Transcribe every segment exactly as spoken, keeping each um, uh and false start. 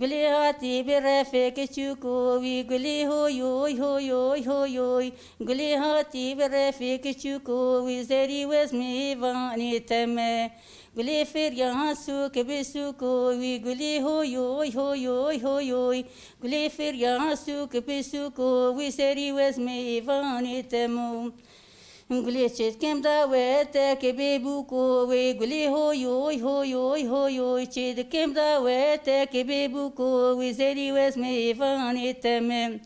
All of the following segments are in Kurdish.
Gulê hatî bi refê kiçûko wî, gulê hoyoy, hoyoy, hoyoy. Gulê hatî bi refê kiçûko wî, zerî wez mêvanê te me. Gulê firya sûk bi sûko wî, gulê hoyoy, hoyoy, hoyoy. Gulê firya sûk bi sûko wî, zerî wez mêvanê te mo. Gulê çêtkim dawetek bê bûko wê, gulê hoyoy, hoyoy, hoyoy, çêdikim dawetek bê bûko wê, zerî wez mêvanê te me.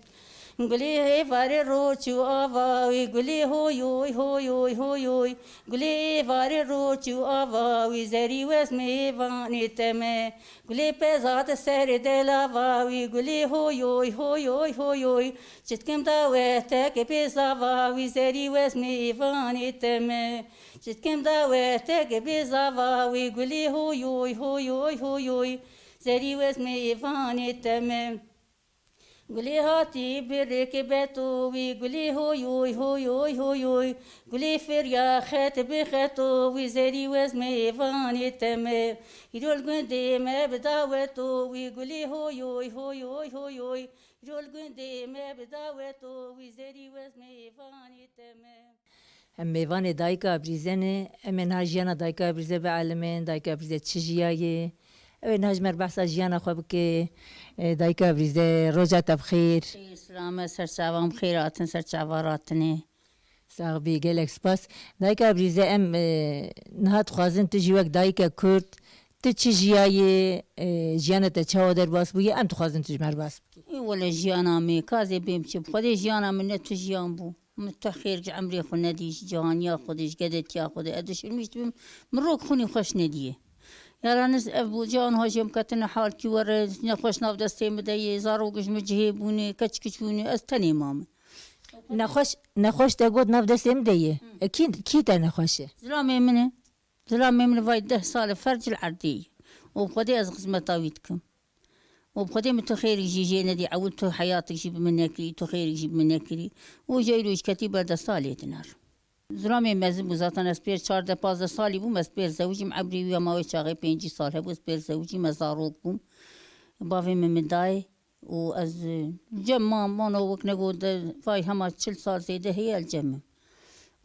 Gulê êvarê roç û ava wê, gulê hoyoy, hoyoy, hoyoy, gulê êvarê roç û ava wê, zerî wez mêvanê te me. Gulê pezat serê delava wî, gulê hoyoy, hoyoy, hoyoy. Çitkim dawetek bê zava wî, zerî wez mêvanê te me. Çitkim dawetek bê zava wî, gulê hoyoy, hoyoy, hoyoy. Zerî wez mêvanê te me. Gulê hatî bi rêkê beto wî, gulê hoyoy, hoyoy, hoyoy. Gulê firya xet bi xeto wî, zerî wez mêvanê te me. Îro li gundê me bi daweto wî, gulê hoyoy, hoyoy, hoyoy. Îro li gundê me bi daweto wî, zerî wez mêvanê te me. Em mêvanê Dayika Ebrîze ne, em ê niha jiyana Dayika Ebrîze bielimin, Dayika Ebrîze çi jiyaye? Ew ê niha ji me re behsa jiyana xwe bike. E, Dayika Ebrîze, roja te bi xêr. Xêr, silamet, ser çavan bi xêr hatin, ser çava ratinê. Sax bî, gelek spas. Dayika Ebrîze, em, e, niha dixwazin tu jî wek dayike Kurd, tu çi jiyayê, e, jiyana te çawa derbas bûye, em dixwazin tu ji me re behs bikî. Ê, wele jiyana me, ka ez ê bêm çi? Bi Xwedê jiyana min ne tu jiyan bû. Min tu xêr ji emrê xwe nedî, ji cihaniya Xwedê, ji gedetiya Xwedê. Ez dişirmîş dibim, min rok xwinî xweş nediyê. Yalaniz ev bû, ca niha jê min ketine halkî were, nexweş nav destê min de yê, zarok ji min cihê bûne, keçik ji bûne, ez tenê mame. Nexweş, nexweş te got nav destê min de yê. Hı. E, kî, kî te nexweş e? Zilamê min e. Zilamê min vay deh sal e ferc li erdê ye. Û bi Xwedê ez xizmeta wî dikim. Û bi Xwedê min tu xêrik jî jê nedî, ewil tu heyatik jî bi min nekirî, tu xêrik jî bi min nekirî. Û ji îro ji ketî berdesta lê dinerim. Zilamê mezin bû zaten, ez pêr çardeh pazdeh salî bûm, ez pêr zewicîm, ebrê wî ya ma wê çaxê pêncî sal hebû, ez pêr zewicîm, ez zarok bûm. Bavê min min dayê. Û ez, e, cem mam, mano wek nego de, vay hema çil sal zêde heye el cem im.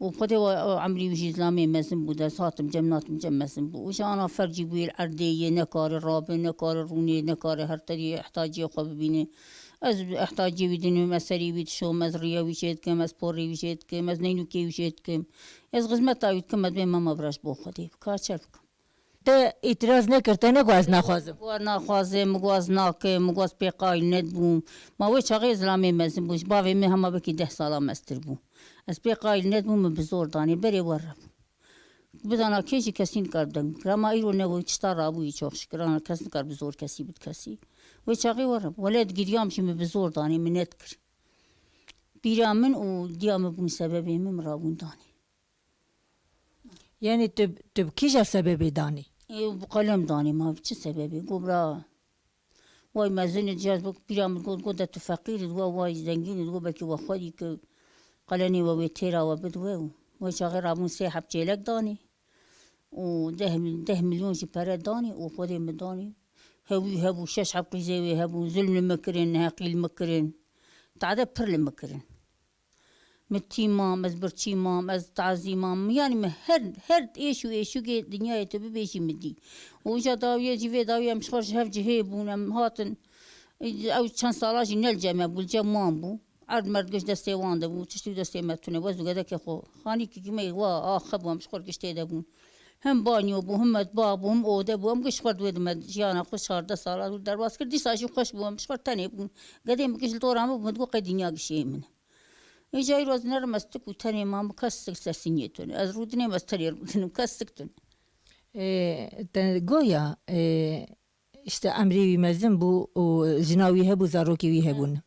Û Xwedê wa, o emrî wî jî zilamê mezin bû, de ez hatim cem, natim cem mezin bû. Û ji ana fercî bûyê li erdê yê, nekare rabe, nekare rûnê, nekare her terî ehtaciyê xwe bibîne. Ez ehtaciyê wî dinim, ez serî wî dişom, ez riya wî jê dikim, ez porê wî jê dikim, ez neynûkê wî jê dikim. Ez xizmeta wî dikim, ez bê mama vira ji bo Xwedê bika, çel bikim. Te îtiraz nekir, te negot ez naxwazim. Got naxwazim, got ez nakim, got ez pê qayîl nedibûm. Ma wê çaxê zilamê mezin bû, ji bavê min hema wekî deh sala meztir bû. Ez pê qayîl nedibûm, min bi zor danê, berê were bû. Bidana kê jî kesî nikar deng bikir. Ama îro ne wê tişta rabûyî, çok şikir. Ana kes nikar bi zor kesî bid kesî. Wê çaxê were bû. Wele digiriyam jî min bi zor danê, min nedikir. Bîra min û diya min bûn sebebê min, min rabûn danê. Yani tu, tu bi kîja sebebê danî? Ê, bi qelem danî, ma bi çi sebebê? Got bira, way mezin î, cihaz bik, bîra min got, got de tu feqîr î, wa, way zengîn î, got belkî we xwedî ki qelenê we wê têra we bid we û wê çaxê rabûn sê heb çêlek danî û deh mil-, deh milyon jî pere danî û xwedê min danî. Hewî hebû, şeş heb qîzê wê hebûn, zulm li min kirin, neheqî li min kirin. Tade pir li min kirin. Min tî mam, ez birçî mam, ez tazî mam. Yanî min her, her êş û êşûkê dinyayê tu bibêjî min dî. Û îja dawiyê jî vê dawiyê em ji xwe ji hev cihê bûn, em hatin. Ew çend sala jî ne li cem me bû, li cem wan bû. Erd merd giş destê wan de bû, tiştî destê me tune. Wez û gedekê xwe, xanîkekî me wa axe bû, em ji xwe giştê de bûn. Him banyo bû, him metbax bû, him ode bû. Em giş xwe di wê de me jiyana xwe çardeh sala derbas kir. Dîsa jî xweş bû, em ji xwe tenê bûn. Gedê min giş li dora min bû, min digot qey dinya gişê min e. Îja îro ez nerim, ez tik û tenê mam, kes sik ser siniyê tune. Ez rûdinêm, ez tenê rûdinim, kes sik tune. Ê, te goya, ê, işte emrê wî mezin bû û jina wî hebû, zarokê wî hebûn.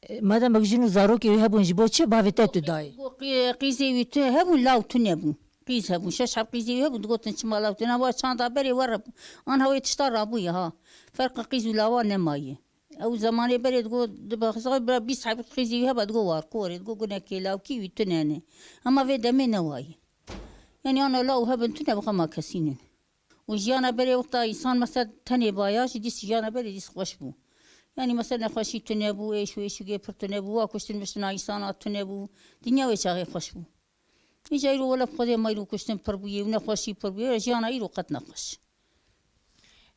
Ê, madem jin û zarokê wî hebûn, ji bo çi bavê te tu dayê? Bo qî-, qîzê wî tu hebûn, law tu nebûn. Qîz hebûn, şeş heb qîzê wî hebûn, digotin çima law tu ne, wa çanda berê were bû. An hewê tişta rabûye ha. Ferqa qîz û lawa nemaye. Ew zemanê berê digot, dibe xizay bira bîst heb qîzî wî heba, digot war korê, digot gunekê lawkî wî tune ne. Hema vê demê ne wayî. Yanî ana law hebin tune bi xema kesî nin. Û jiyana berê wexta însan mesela tenê baya jî dîs jiyana berê dîs xweş bû. Yanî mesela nexweşî tune bû, êş û êşûgê pir tune bû, wa kuştin miştina însana tune bû. Dinya wê çaxê xweş bû. Îca îro wele bi Xwedê me îro kuştin pir bûye û nexweşî pir bûye, jiyana îro qet nexweş.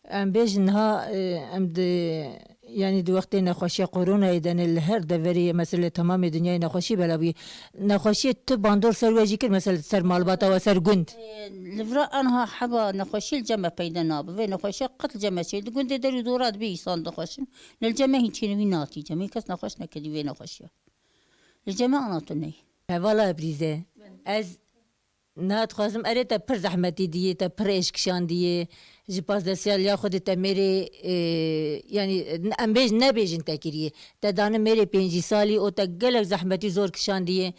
Em bêjin niha, e, em di, yanî di wextê nexweşiya koronayê de ne li her deverê ye, mesela li temamê dinyayê nexweşî bela bûye. Nexweşiyê tu bandor ser we jî kir, mesela ser malbata we, ser gund? E, li vira anha heba nexweşî li cem me peyde nabe. Vê nexweşiya qet li cem me çê. Di gundê der û dora dibê însan dixweşin. Li cem me hîn çênivî natî cem. Hîn kes nexweş nekirî vê nexweşiya. Li cem me ana tu neyê. Hevala Ebrîze. Ez niha dixwazim erê te pir zehmetî diyê, te pir êş kişandiyê. Ji pasdestiyaliya xwe de te mêrê, e, yanî em bêj, nebêjin te kiriye. Te dane mêrê pêncî salî û te gelek zehmetî zor kişandiyê.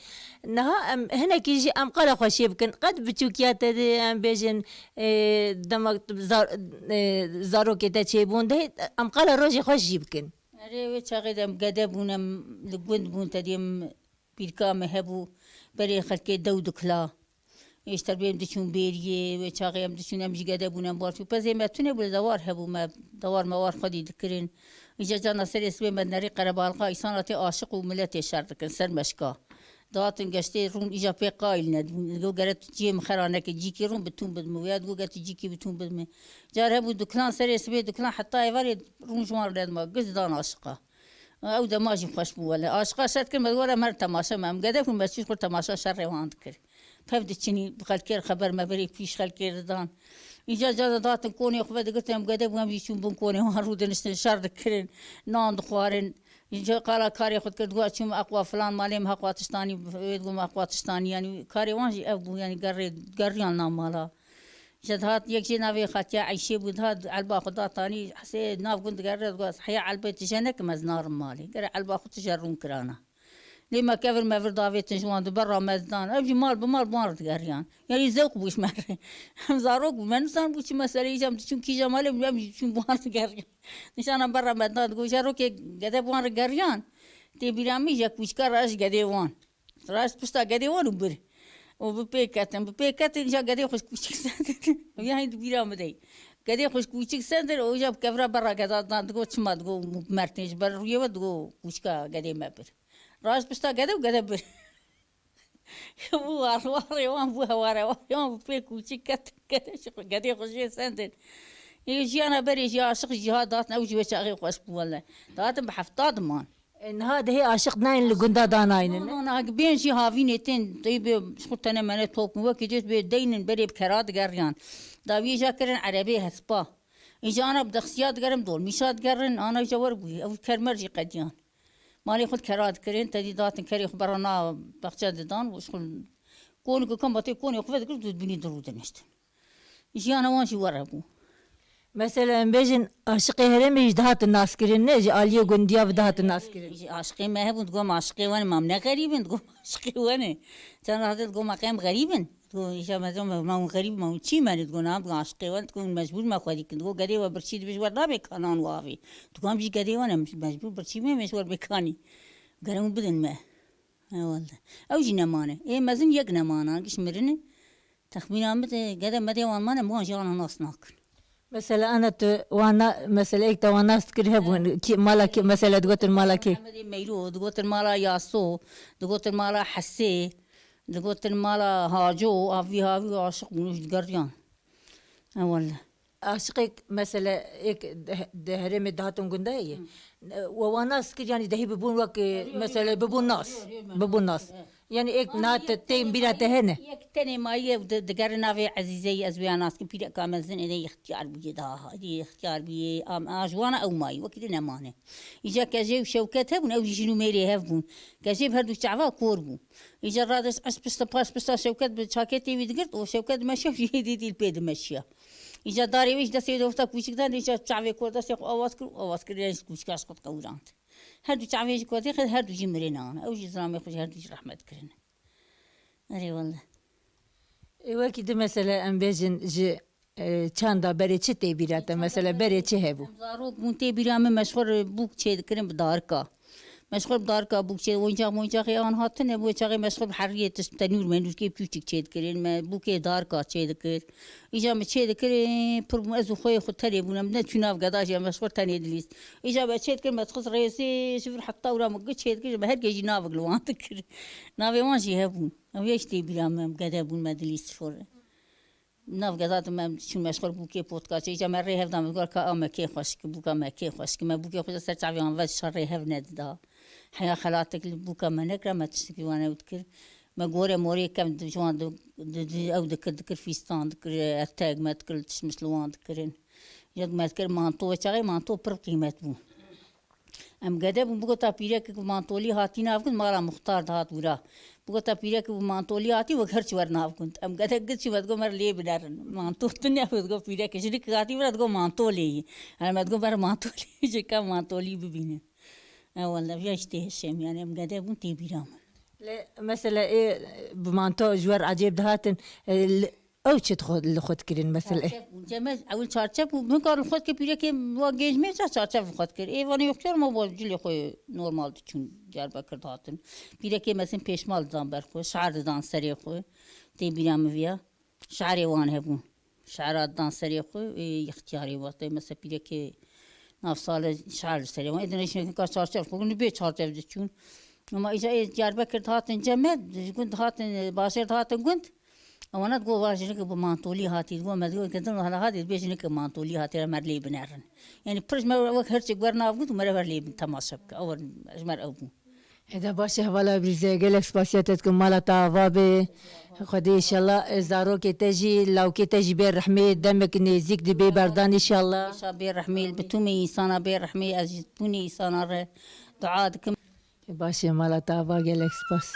Niha em hinekî jî em qala xweşiyê bikin. Qet biçûkiya te de em bêjin, e, dema zar-, e, zarokê te çêbûn de em qala rojê xweş jî bikin. Erê, wê çaxê de em gede bûn, em li gund bûn, te diyê em pîrka me hebû, berê xelkê dew dikila. Êşter bê em diçûn bêriyê, wê çaxê em diçûn, em jî gede bûn, em bar çû. Pezê me tune bû, li dewar hebû me, dewar me war xwedî dikirin. Îca carna serê sibê me dinerî qerebalxa, îsana tê aşiq û miletê şer dikin, ser meşka. Dihatin geştê rûn, îca pê qayîl ne. Digo gere tu cihê min xera neke, cîkî rûn bi tûn bidime. Wê digo gere tu cîkî bi tûn bidime. Car hebû dukilan serê sibê dukilan heta êvarê rûn ji wan re dima. Giş dan aşiqa. Ew dema jî xweş bû wele. Aşiqa şer dikin, me were mer temaşe me. Em gede bûn, me çî xwe temaşa şerê wan dikir. Pev diçinî, bi xelkê re xeber me berê pîş xelkê re didan. Îca cara datin konê xwe vedigirtin, em gede bûn, em jî çûn bin konê wan rû diniştin, şer dikirin, nan dixwarin. Îca qala karê xwe dikir, dixwar çûm eqwa filan malê me heqwa tiştanî, wê digo me heqwa tiştanî, yanî karê wan jî ev bû, yanî gerê, geriyan na mala. Ji dihat yek jê navê Xatiya Eyşê bû, dihat elba xwe datanî, hesê nav gund digere, digot, "Heya elbê tije nekim, ez narim malê." Gere elba xwe tije rûn kirana. Lê me kevir mevir davêtin ji wan, di berra me didan. Ev jî mal bi mal bi wan re digeriyan. Yanî zewq bû ji me re. Em zarok bû, me nizan bû çi meseleyê, em diçûn kîja malê bû, em jî diçûn bi wan re digeriyan. Nîşana berra me didan, digot, "Îja rokê gede bi wan re geriyan." Tê bîra min, îja kûçika re ji gedê wan. Raşt pişta gedê wan û bir. Û bi pê ketin, bi pê ketin, îja gedê xwe ji kûçik sendin. Ev ya hîn di bîra min de ye. Gedê xwe ji kûçik sendin û îja bi kevra berra geda dan, digo çima, digo mertên ji ber rûyê we, digo kûçika gedê me bir. Raşt pişta gede û gede bir. Bû war warê wan, bû heware warê wan, bi pê kûçik ketin, gedê xwe, gedê xwe jê sendin. Ê jiyana berê jî aşiq jî ha datin, ew jî wê çaxê xweş bû wele. Datin bi hefta diman. E, niha dihê aşiq nayên li gunda danaynin, ne? No, no, niha bên jî havînê tên, tey bê ji xwe tene mene top in, wekî dît bê deynin berê bi kera digeriyan. Dawiyê ja kirin erebê hespa. Îja ana bi dexsiya digerin, dolmîşa digerin, ana îja wer bûyî. Ew kermer jî qediyan. Malê xwe di kera dikirin, tedî datin kerê xwe berana baxçe didan, û ji xwe konî ku kam batê konê xwe vedigirt, dû dibînî dirû diniştin. Jiyana wan jî were bû. Mesela em bêjin aşiqê herêmê jî dihatin naskirin, ne? Ji aliyê gundiya ve dihatin naskirin. Ji aşiqê me hebûn, digo, "Em aşiqê we ne, ma em ne xerîb in?" Digo, "Em aşiqê we ne." Çend rehde digo, "Ma qey em xerîb in?" Digo, "Îja me, me, me hûn xerîb, me hûn çî me ne?" Digo, "Na, digo aşiqê we ne." Digo, "Hûn mecbûr me xwedî kin." Digo, "Gedê we birçî dibe ji we nabe kanan û avê." Digo, "Em jî gedê we ne, mecbûr birçî me, me ji we bê kanî." Gere hûn bidin me. He wele. Ew jî nemane. Ê mezin yek nemana, giş mirine. Texmîna min de gede medê wan mane, wan jî ana nas nakin. Mesela ana tu wan na-, mesela êk te wan nas dikir hebûn, kî, mala kî, mesela digotin mala kî? Hemedê Meyro, digotin mala Yaso, digotin mala Hesê, digotin mala Haco, havî havî aşiq bûn, ji digeriyan. He wele. Aşiqek mesela êk di, di herêmê dihatin gunda ye. Hı. We wan nas kir, yanî dehî bibûn wek, e, Erê, erê, mesela erê. Bibûn nas. Erê, erê, me Bibûn nas nas. Kir, he. Yanî êk Wan na yek te tên tenê bîra te mayî, hene. Yek tenê mayî ew di, digere navê Ezîzeyî, ez wê ya nas kim, pîreka mezin êdê ixtiyar bûye daha, êdê ixtiyar bûye, am, a ji wana ew mayî, wekî di nemane. Îca Kejê û Şewket hebûn, ew jî jin û mêrê hev bûn. Kejê bi her du çava kor bû. Îca radest ez pişta, paş pişta Şewket bi çaketê wî digirt û Şewket dimeşiya, jî hêdî dîl pê dimeşiya. Îca darê wê ji destê wê de wexta kûçik dan, îca çavê kor destê xwe awaz kir û awaz kir, yan ji kûçika ji xwe diqewirand. Her du çavê ji kotê xwe, her du jî mirê nana. Ew jî zilamê xwe jî her du jî rehmet kirine. Erê wele. Ê, wekî di mesele em bêjin ji, e, çanda berê çi tê bîra te? Mesela berê çi hebû? Em zarok bûn, tê bîra min, me ji xwe re bûk çêdikirin bi darika. Meşxul bi darika bûk çê, oyuncak moyuncak ê an hatine, bo çaxê meşxul bi heriyê tişt tenûr menûrkê piçûçik çê dikirin, me bûkê darika çê dikir. Îca me çê dikir, ê, pir bûm ez û xwê xwe tenê bûn, em ne çû nav geda jî, em meşxul tenê dilîst. Îca me çê dikir, me dixist rêzê, ji vir heta wira me gi çê dikir, me her kê jî navik li wan dikir. Navê wan jî hebûn. Ew yê jî tê bîra me, em gede bûn, me dilîst ji xwe re. Nav geda de me çûn meşxul bûkê potka çê, îca me rê hev da, me got ka a me kê xweşik, bûka me kê xweşik, me bûkê xwe ser çavê wan ve şer rê hev nedida. Heya xelatek li bûka me nekira, me tiştekî wan ew dikir. Me gore morê kem di ji wan di, di, di, ew dikir, dikir fîstan, dikir etek, me dikir tişmiş li wan dikirin. Ya me dikir manto, çaxê manto pir qîmet bû. Em gede bûn, bigota pîrekek bi mantolî hatî nav gund, mala muxtar dihat wira. Bigota pîrekek bi mantolî hatî, wek hirç wer nav gund. Em gede giçî me digot, mer lê binerin. Manto tune, wê digot pîrekê. Jinikek hatî wira digot manto lê yî. Her me digot, mer manto lê yî, ji kem mantolî bibînin. E, wele, viya jî tê hişê min, yani em gede bûn, tê bîra min. Lê mesela ê bi manto ji wer ecêb dihatin, e, li, ew çi dixwe-, li xwe dikirin mesela? Çarçef bûn. Cem ez ewil çarçef bû. Min kar li xwe dikir, pîrekê wa gêj mê ça çarçef li xwe dikir. Ê vanê yoxçar ma bo cilê xwe normal diçûn Diyarbekir dihatin. Pîrekê mezin pêşmal didan ber xwe, şar didan serê xwe. Tê bîra min viya. Şarê wan hebûn. Şara didan serê xwe, ê, ixtiyarê wextê, mesela pîrekê nav sale şar li serê wan. Ê dine jî ka çarçef xwe, nû bê çarçef diçûn. Ama îca ê Diyarbekir dihatin cem me, ji gund dihatin, e, bajêr dihatin gund. Ewana digot, va jinik bi mantolî hatî, digot, me digot, kedin hala hatî, dibê jinik mantolî hatî, re mer lê binerin. Yani pir ji me wek hirçek wer nav gund û mere wer lê bin temaşe bike. Ew ji mer ew bû. Eda baş e, hevala birîze, gelek spasiya te dikim, mala te ava be. Xwedê înşallah, e, zarokê te jî, lawkê te jî bê rehmê, demek nêzîk dibê berdan înşallah. Hêşa bê rehmê, li bitûmê însana bê rehmê, ez ji bitûnê însana re dua dikim. Baş e, mala te ava, gelek spas.